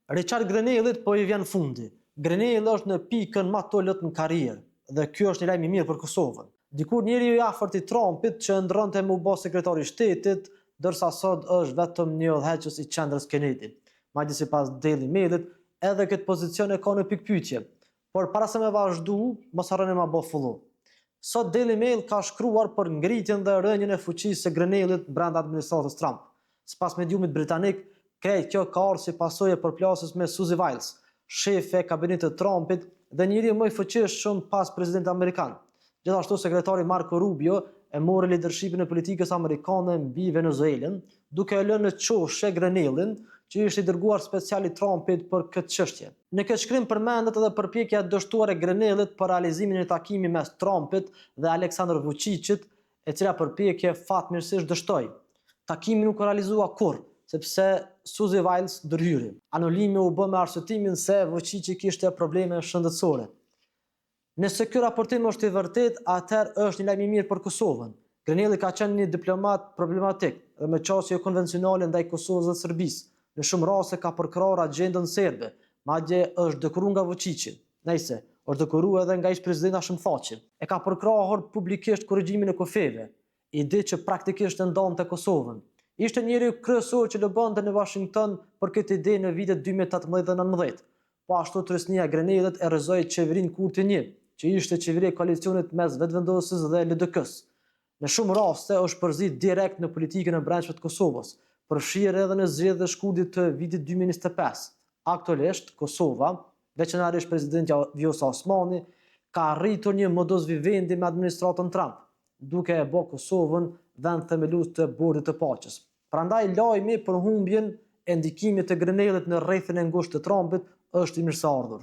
Richard Grenellit po i vjen fundi. Grenelli është në pikën ma të ulët në karrierë dhe ky është një lajm i mirë për Kosovën. Dikur njeriu i afërt i Trumpit që ëndërronte me u bë sekretar i shtetit, ndërsa sot është vetëm një udhëheqës i qendrës Kennedy. Madje sipas Daily Mailit, edhe këtë pozicion e ka në pikëpyetje. Por para se me vazhdu, mos harroni ma bë follow. Sot Daily Mail ka shkruar për ngritjen dhe rënien e fuqisë së Grenellit brenda administratës Trump. Sipas mediumit britanik, krejt kjo ka ardhur si pasojë e përplasjes me Susie Wiles, shefe e kabinetit të Trumpit dhe njeriu më i fuqishëm pas presidentit amerikan. Gjithashtu sekretari Marco Rubio e mori leadershipin e politikës amerikane mbi Venezuelën, duke e lënë në qoshe Grenellin, që ishte i dërguar special i Trumpit për këtë çështje. Në këtë shkrim përmendet edhe përpjekja e dështuar e Grenellit për realizimin e një takimi mes Trumpit dhe Aleksandr Vučićit, e cila përpjekje fatmirësisht dështoi. Takimi nuk u realizua kurrë, sepse Susie Wiles ndërhyri. Anulimi u bë me arsyetimin se Vučići kishte probleme shëndetësore. Nëse ky raportim është i vërtetë, atëherë është një lajm i mirë për Kosovën. Grenelli ka qenë një diplomat problematik dhe me qasje jokonvencionale ndaj Kosovës dhe Serbisë. Në shumë raste ka përkrahur agjendën serbe, madje është dekoruar nga Vučići. Nejse, është dekoruar edhe nga ish presidenti Hashim Thaçi. E ka përkrahur publikisht korrigjimin e kufijve, ide që praktikisht e ndante Kosovën. Ishte njeriu kryesor që lobonte në Washington për këtë ide në vitet 2018 dhe 19. Po ashtu trysnia e Grenellit e rrëzoi qeverinë Kurti 1, që ishte qeveri e koalicionit mes Vetëvendosjes dhe LDK-s. Në shumë raste është përzi direkt në politikën e brendshme të Kosovës, përfshirë edhe në zgjedhjet e shkurtit të vitit 2025. Aktualisht, Kosova, veçanërisht presidentja Vjosa Osmani, ka arritur një modus vivendi me administratën Trump, duke e bë Kosovën vend themelues të Bordit të Paqes. Prandaj lajmi për humbjen e ndikimit të Grenellit në rrethin e ngushtë të Trumpit është i mirëseardhur.